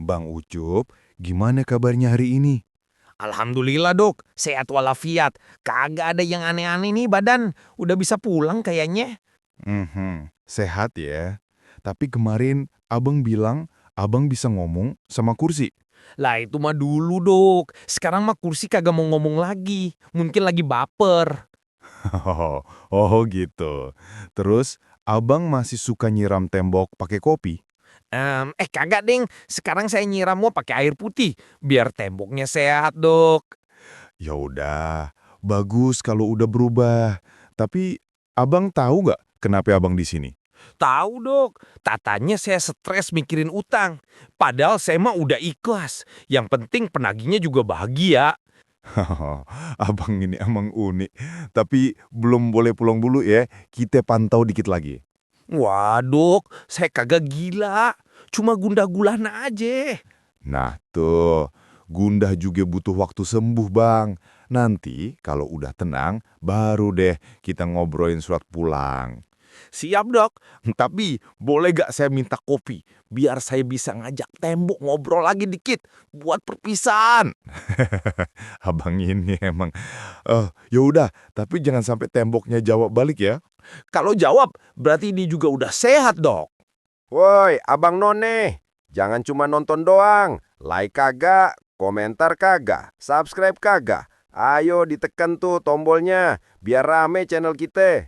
Bang Ucup, gimana kabarnya hari ini? Alhamdulillah dok, sehat walafiat. Kagak ada yang aneh-aneh nih badan. Udah bisa pulang kayaknya. Sehat ya. Tapi kemarin abang bilang abang bisa ngomong sama kursi. Lah itu mah dulu dok. Sekarang mah kursi kagak mau ngomong lagi. Mungkin lagi baper. Oh gitu. Terus abang masih suka nyiram tembok pakai kopi? Kagak ding. Sekarang saya nyiram mau pakai air putih. Biar temboknya sehat dok. Ya udah, bagus kalau udah berubah. Tapi abang tahu nggak kenapa abang di sini? Tahu dok, tatanya saya stres mikirin utang. Padahal saya mah udah ikhlas. Yang penting penagihnya juga bahagia. Abang ini emang unik. Tapi belum boleh pulang dulu ya. Kita pantau dikit lagi. Wah dok, saya kagak gila. Cuma gundah gulana aja. Nah tuh, Gundah juga butuh waktu sembuh bang. Nanti kalau udah tenang, baru deh kita ngobrolin surat pulang. Siap dok, tapi boleh gak saya minta kopi? Biar saya bisa ngajak tembok ngobrol lagi dikit. Buat perpisahan. Abang ini emang, ya udah, tapi jangan sampai temboknya jawab balik ya. Kalau jawab, berarti dia juga udah sehat dok. Woi, Abang None, jangan cuma nonton doang. Like kagak, komentar kagak, subscribe kagak. Ayo ditekan tuh tombolnya, biar rame channel kita.